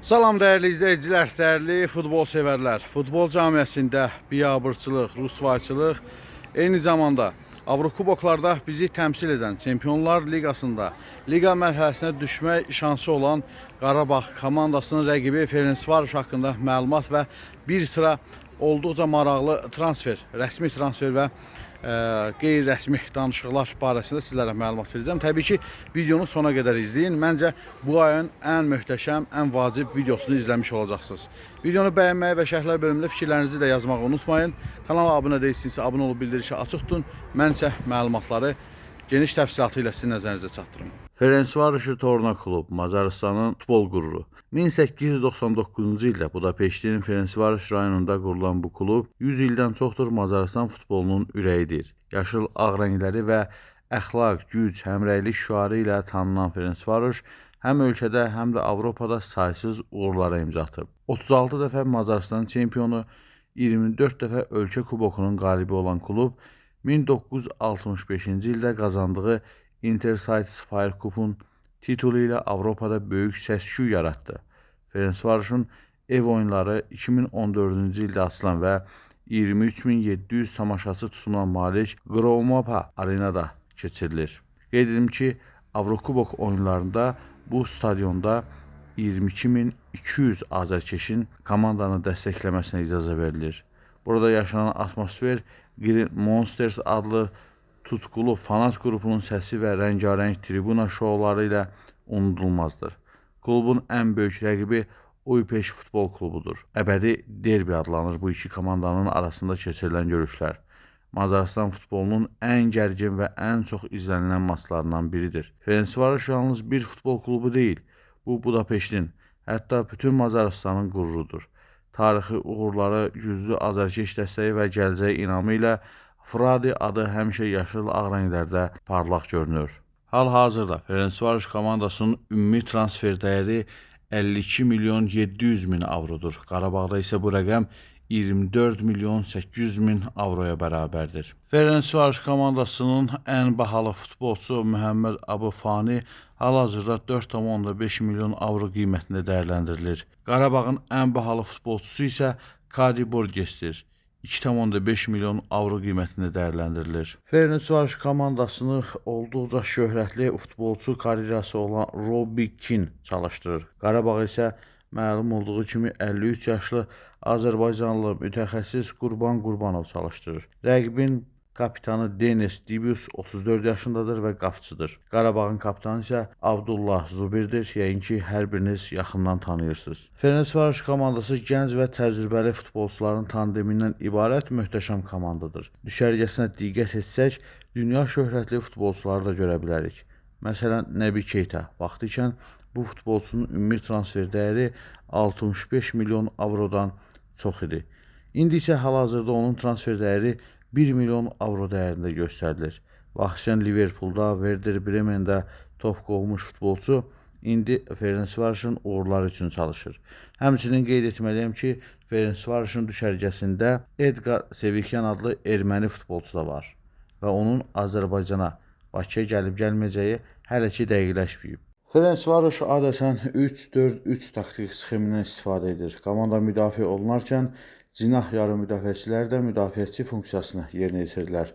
Salam dəyərli izləyicilər, dəyərli futbol sevərlər. Futbol camiəsində biabırçılıq, rusvayçılıq, eyni zamanda Avrokuboklarda bizi təmsil edən Çempionlar Liqasında liqa mərhələsinə düşmək şansı olan Qarabağ komandasının rəqibi Ferencvaroş haqqında məlumat və bir sıra olduqca maraqlı transfer, rəsmi transfer və qeyri-rəsmi danışıqlar barəsində sizlərə məlumat verəcəm. Təbii ki, videonu sona qədər izləyin. Məncə bu ayın ən möhtəşəm, ən vacib videosunu izləmiş olacaqsınız. Videonu bəyənməyi və şərhlər bölümündə fikirlərinizi də yazmağı unutmayın. Kanala abunə deyilsinizsə, abunə olub bildirişi açıq tutun. Mən isə məlumatları geniş təfsilatı ilə sizin nəzərinizə çatdırım. Ferencvaroş Torna klub Macarıstanın futbol qüruru. 1899-cu ildə Budapeştin Ferencvaroş rayonunda qurulan bu klub 100 ildən çoxdur Macarıstan futbolunun ürəyidir. Yaşıl ağ rəngləri və əxlaq, güc, həmrəylik şüarı ilə tanınan Ferencvaroş həm ölkədə, həm də Avropada saysız uğurlara imza atıb. 36 dəfə Macarıstan çempionu, 24 dəfə ölkə kubokunun qalibi olan klub 1965-ci ildə qazandığı Intersite Fire Cup'un titulu ilə Avropada böyük səs-küy yaratdı. Ferencvaroşun ev oyunları 2014-cü ildə açılan və 23.700 tamaşaçı tutumuna malik Gromopa Arenada keçirilir. Qeyd edim ki, Avrokubok oyunlarında bu stadionda 22.200 azərkeşin komandanı dəstəkləməsinə icazə verilir. Burada yaşanan atmosfer Green Monsters adlı tutqulu fanat qrupunun səsi və rəngarəng tribuna şouları ilə unudulmazdır. Klubun ən böyük rəqibi Uypeş futbol klubudur. Əbədi derbi adlanır bu iki komandanın arasında keçirilən görüşlər. Macarıstan futbolunun ən gərgin və ən çox izlənilən maçlarından biridir. Ferencvaroş yalnız bir futbol klubu deyil, bu Budapeştin, hətta bütün Macarıstanın qürurudur. Tarixi uğurları, güclü azərkeş dəstəyi və gələcəyə inamı ilə Fradi adı həmişə yaşıl ağ rənglərdə parlaq görünür. Hal-hazırda Ferencvaroş komandasının ümumi transfer dəyəri 52 milyon 700 min avrodur. Qarabağda isə bu rəqəm 24 milyon 800 min avroya bərabərdir. Ferencvaroş komandasının ən bahalı futbolçusu Məhəmməd Abufani hal-hazırda 4,5 milyon avro qiymətində dəyərləndirilir. Qarabağın ən bahalı futbolçusu isə Kadi Borgesdir. 2,5 milyon avro qiymətində dəyərləndirilir. Ferencvaroş komandasını olduqca şöhrətli futbolçu karyerası olan Robbie Keane çalışdırır. Qarabağ isə məlum olduğu kimi 53 yaşlı Azərbaycanlı mütəxəssis Qurban Qurbanov çalışdırır. Rəqibin kapitanı Denis Dibius 34 yaşındadır və qapıçıdır. Qarabağın kapitanı isə Abdullah Zubirdir. Yəqin ki, hər biriniz yaxından tanıyırsınız. Ferencvaroş komandası gənc və təcrübəli futbolçuların tandemindən ibarət möhtəşəm komandadır. Düşərgəsinə diqqət etsək, dünya şöhrətli futbolçuları da görə bilərik. Məsələn, Nəbi Keita vaxtı ikən bu futbolçunun ümumi transfer dəyəri 65 milyon avrodan çox idi. İndi isə hal-hazırda onun transfer dəyəri 1 milyon avro dəyərində göstərilir. Vaxtilə Liverpoolda, Werder Bremendə top qovmuş futbolçu indi Ferencvaroşun uğurları üçün çalışır. Həmçinin qeyd etməliyəm ki, Ferencvaroşun düşərgəsində Edgar Sevikyan adlı erməni futbolçu da var və onun Azərbaycana, Bakıya gəlib gəlməyəcəyi hələ ki dəqiqləşməyib. Ferencvaroş adətən 3-4-3 taktik sxemindən istifadə edir. Komanda müdafiə olunarkən cinah yarım müdafiəçilər də müdafiəçi funksiyasını yerinə yetirirlər.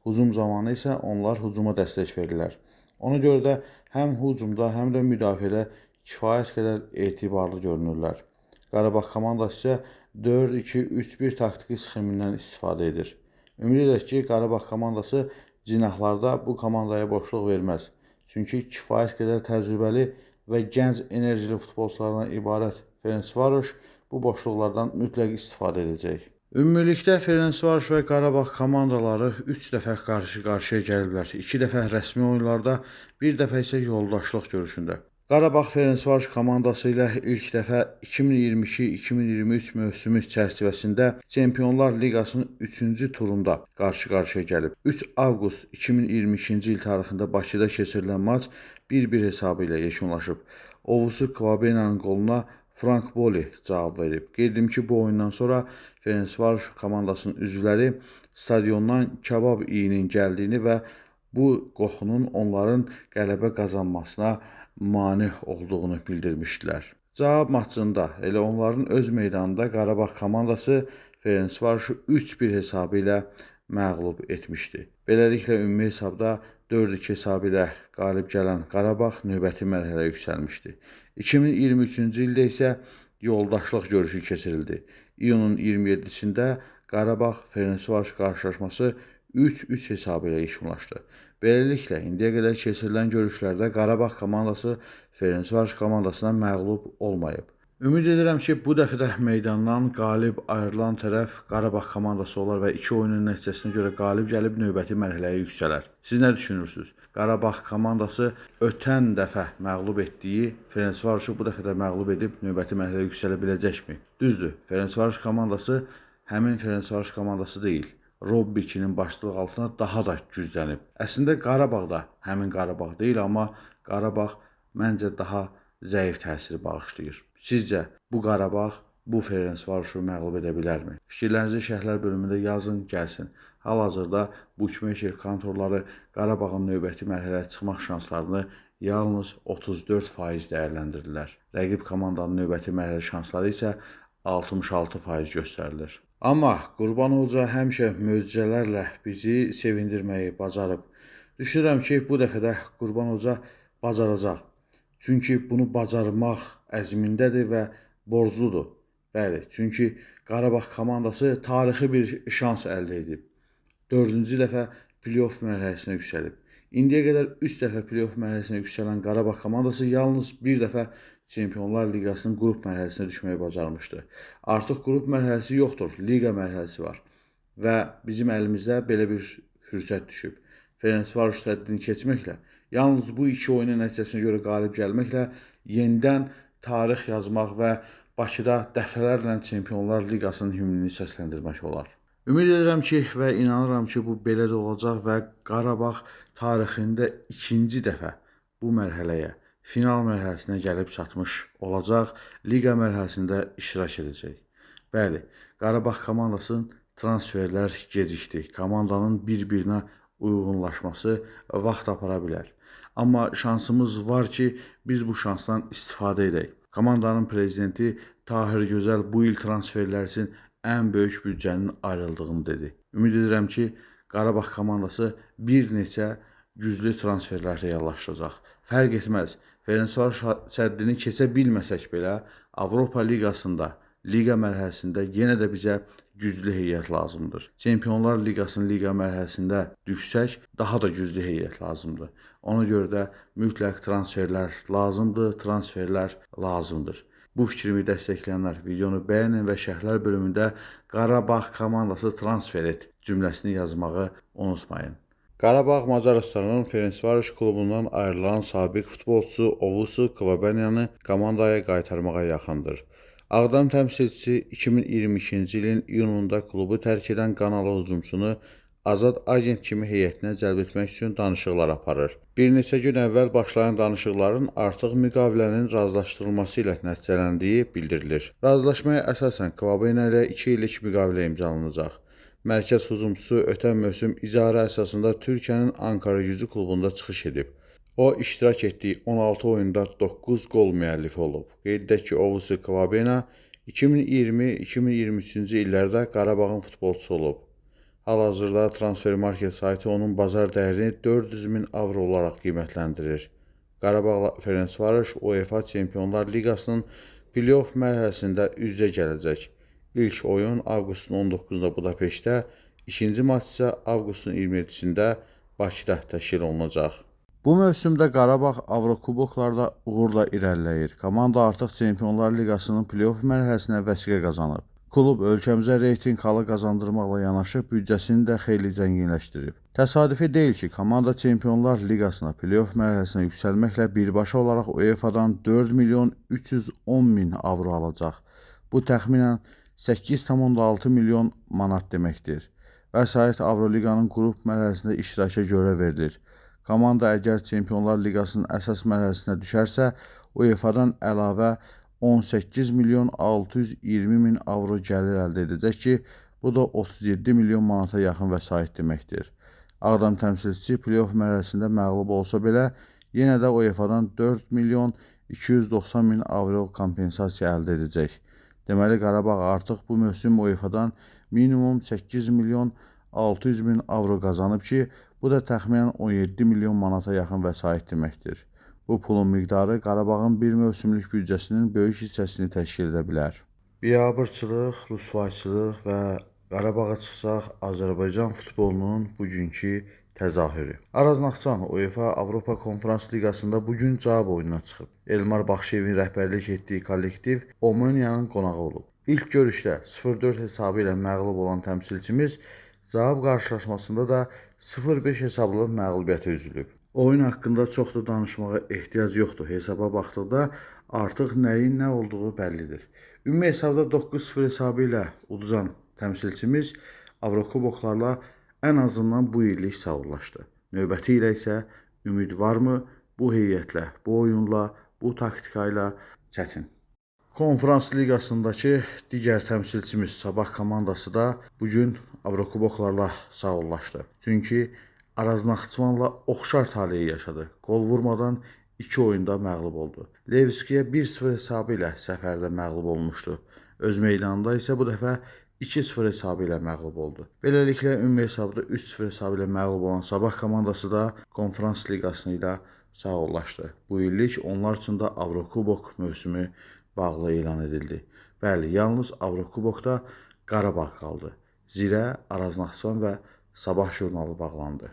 Hücum zamanı isə onlar hücuma dəstək verirlər. Ona görə də həm hücumda, həm də müdafiədə kifayət qədər etibarlı görünürlər. Qarabağ komandası isə 4-2-3-1 taktiki sxemindən istifadə edir. Ümid edək ki, Qarabağ komandası cinahlarda bu komandaya boşluq verməz. Çünki kifayət qədər təcrübəli və gənc enerjili futbolçulardan ibarət Ferencvaroş bu boşluqlardan mütləq istifadə edəcək. Ümumilikdə Ferencvaroş və Qarabağ komandaları 3 dəfə qarşı-qarşıya gəliblər. 2 dəfə rəsmi oyunlarda, bir dəfə isə yoldaşlıq görüşündə. Qarabağ Ferencvaroş komandası ilə ilk dəfə 2022-2023 mövsümü çərçivəsində Çempionlar Liqasının 3-cü turunda qarşı-qarşıya gəlib. 3 avqust 2022-ci il tarixində Bakıda keçirilən maç 1-1 hesabı ilə yekunlaşıb. Ovusu Kvabena'nın qoluna Frank Boli cavab verib. Qeyd edim ki, bu oyundan sonra Ferencvaroş komandasının üzvləri stadiondan kabab iyinin gəldiyini və bu qoxunun onların qələbə qazanmasına mane olduğunu bildirmişdilər. Cavab maçında elə onların öz meydanında Qarabağ komandası Ferencvaroşu 3-1 hesabı ilə məğlub etmişdi. Beləliklə ümumi hesabda 4-2 hesabı ilə qalib gələn Qarabağ növbəti mərhələyə yüksəlmişdi. 2023-cü ildə isə yoldaşlıq görüşü keçirildi. İyunun 27-sində Qarabağ Ferencvaroş qarşılaşması 3-3 hesabı ilə yekunlaşdı. Beləliklə, indiyə qədər keçirilən görüşlərdə Qarabağ komandası Ferencvaroş komandasına məğlub olmayıb. Ümid edirəm ki, bu dəfə də meydandan qalib ayrılan tərəf Qarabağ komandası olar və iki oyunun nəticəsinə görə qalib gəlib növbəti mərhələyə yüksələr. Siz nə düşünürsünüz? Qarabağ komandası ötən dəfə məğlub etdiyi Ferencvaroşu bu dəfə də məğlub edib növbəti mərhələyə yüksələ biləcəkmi? Düzdür, Ferencvaroş komandası həmin Ferencvaroş komandası deyil. Robbikinin başçılığı altında daha da güclənib. Əslində Qarabağ da həmin Qarabağ deyil, amma Qarabağ məncə daha zəif təsir bağışlayır. Sizcə bu Qarabağ bu Ferencvaroşu məğlub edə bilərmi? Fikirlərinizi şərhlər bölümündə yazın, gəlsin. Hal-hazırda bookmaker kontorları Qarabağın növbəti mərhələyə çıxmaq şanslarını yalnız 34% dəyərləndirirlər. Rəqib komandanın növbəti mərhələ şansları isə 66% göstərilir. Amma Qurban Hoca həmişə möcüzələrlə bizi sevindirməyi bacarıb. Düşünürəm ki, bu dəfə də Qurban Hoca bacaracaq. Çünki bunu bacarmaq əzmindədir və borcludur. Bəli, çünki Qarabağ komandası tarixi bir şans əldə edib. 4-cü dəfə play-off mərhələsinə yüksəlib. İndiyə qədər 3 dəfə play-off mərhələsinə yüksələn Qarabağ komandası yalnız bir dəfə Çempionlar Liqasının qrup mərhələsinə düşməyi bacarmışdı. Artıq qrup mərhələsi yoxdur, liqa mərhələsi var və bizim əlimizdə belə bir fürsət düşüb. Ferencvaroş səddini keçməklə, yalnız bu iki oyunun nəticəsinə görə qalib gəlməklə yenidən tarix yazmaq və Bakıda dəfələrlə Çempionlar Liqasının himnini səsləndirmək olar. Ümid edirəm ki və inanıram ki, bu belə də olacaq və Qarabağ tarixində ikinci dəfə bu mərhələyə, final mərhələsinə gəlib çatmış olacaq, liqa mərhələsində iştirak edəcək. Bəli, Qarabağ komandasının transferlər gecikdi. Komandanın bir-birinə uyğunlaşması vaxt apara bilər. Amma şansımız var ki, biz bu şansdan istifadə edək. Komandanın prezidenti Tahir Gözəl bu il transferlər üçün ən böyük büdcənin ayrıldığını dedi. Ümid edirəm ki, Qarabağ komandası bir neçə güclü transferlər reallaşdıracaq. Fərq etməz, Ferencvaroş səddini keçə bilməsək belə, Avropa Liqasında, liqa mərhələsində yenə də bizə güclü heyət lazımdır. Çempionlar Liqasının liqa mərhələsində düşsək, daha da güclü heyət lazımdır. Ona görə də mütləq transferlər lazımdır, transferlər lazımdır. Bu fikrimi dəstəkləyənlər videonu bəyənin və şərhlər bölümündə Qarabağ komandası transfer et cümləsini yazmağı unutmayın. Qarabağ Macarıstanın Ferencvaroş klubundan ayrılan sabiq futbolçusu Ovusu Kvabenyanı komandaya qaytarmağa yaxındır. Ağdam təmsilçisi 2022-ci ilin iyununda klubu tərk edən Qanalı hücumçunu azad agent kimi heyətinə cəlb etmək üçün danışıqlar aparır. Bir neçə gün əvvəl başlayan danışıqların artıq müqavilənin razılaşdırılması ilə nəticələndiyi bildirilir. Razılaşmaya əsasən Kvabenya ilə 2 illik müqavilə imzalanacaq. Mərkəz hücumçusu ötən mövsüm icarə əsasında Türkiyənin Ankara Gücü klubunda çıxış edib. O, iştirak etdiyi 16 oyunda 9 qol müəllifi olub. Qeyd edək ki, Ovusu Kvabenya 2020-2023-cü illərdə Qarabağın futbolçusu olub. Hal-hazırda Transfermarkt saytı onun bazar dəyərini 400 min avro olaraq qiymətləndirir. Qarabağ Ferencvaroş UEFA Çempionlar Liqasının play-off mərhələsində üz-üzə gələcək. İlk oyun avqustun 19-da Budapeştdə, ikinci maç isə avqustun 27-sində Bakıda təşkil olunacaq. Bu mövsümdə Qarabağ Avrokuboklarda uğurla irəliləyir. Komanda artıq Çempionlar Liqasının play-off mərhələsinə vəsiqə qazanıb. Klub ölkəmizə reytinq halı qazandırmaqla yanaşı büdcəsini də xeyli zənginləşdirib. Təsadüfi deyil ki, komanda Çempionlar Liqasına play-off mərhələsinə yüksəlməklə birbaşa olaraq UEFA-dan 4 milyon 310 min avro alacaq. Bu təxminən 8,6 milyon manat deməkdir. Vəsait Avroliqanın qrup mərhələsində iştiraka görə verilir. Komanda əgər Çempionlar Liqasının əsas mərhələsinə düşərsə, UEFA-dan əlavə 18 milyon 620 min avro gəlir əldə edəcək ki, bu da 37 milyon manata yaxın vəsait deməkdir. Ağdam təmsilçisi play-off mərhələsində məğlub olsa belə, yenə də UEFA-dan 4 milyon 290 min avro kompensasiya əldə edəcək. Deməli, Qarabağ artıq bu mövsüm UEFA-dan minimum 8 milyon 600 min avro qazanıb ki, bu da təxminən 17 milyon manata yaxın vəsait deməkdir. Bu pulun miqdarı Qarabağın bir mövsümlük büdcəsinin böyük hissəsini təşkil edə bilər. Biabırçılıq, rüsvayçılıq və Qarabağa çıxsaq Azərbaycan futbolunun bugünkü təzahürü. Araz Naxçıvan UEFA Avropa Konfrans Liqasında bu gün cavab oyununa çıxıb. Elmar Baxşıyevin rəhbərlik etdiyi kollektiv Omoniyanın qonağı olub. İlk görüşdə 0-4 hesabı ilə məğlub olan təmsilçimiz cavab qarşılaşmasında da 0-5 hesablı məğlubiyyətə üzülüb. Oyun haqqında çox da danışmağa ehtiyac yoxdur. Hesaba baxdıqda artıq nəyin nə olduğu bəllidir. Ümumi hesabda 9-0 hesabı ilə uduzan təmsilçimiz Avrokuboklarla ən azından bu illik sağollaşdı. Növbəti ilə isə ümid varmı? Bu heyətlə, bu oyunla, bu taktika ilə çətin. Konfrans Liqasındakı digər təmsilçimiz Sabah komandası da bu gün Avrokuboklarla sağollaşdı. Çünki Araz Naxçıvanla oxşar taleyi yaşadı. Qol vurmadan 2 oyunda məğlub oldu. Levskiyə 1-0 hesabı ilə səfərdə məğlub olmuşdu. Öz meydanında isə bu dəfə 2-0 hesabı ilə məğlub oldu. Beləliklə ümumi hesabda 3-0 hesabı ilə məğlub olan Sabah komandası da Konfrans Liqasını ilə sağollaşdı. Bu illik onlar üçün də Avrokubok mövsümü bağlı elan edildi. Bəli, yalnız Avrokubokda Qarabağ qaldı. Zirə, Araz Naxçıvan və Sabah jurnalı bağlandı.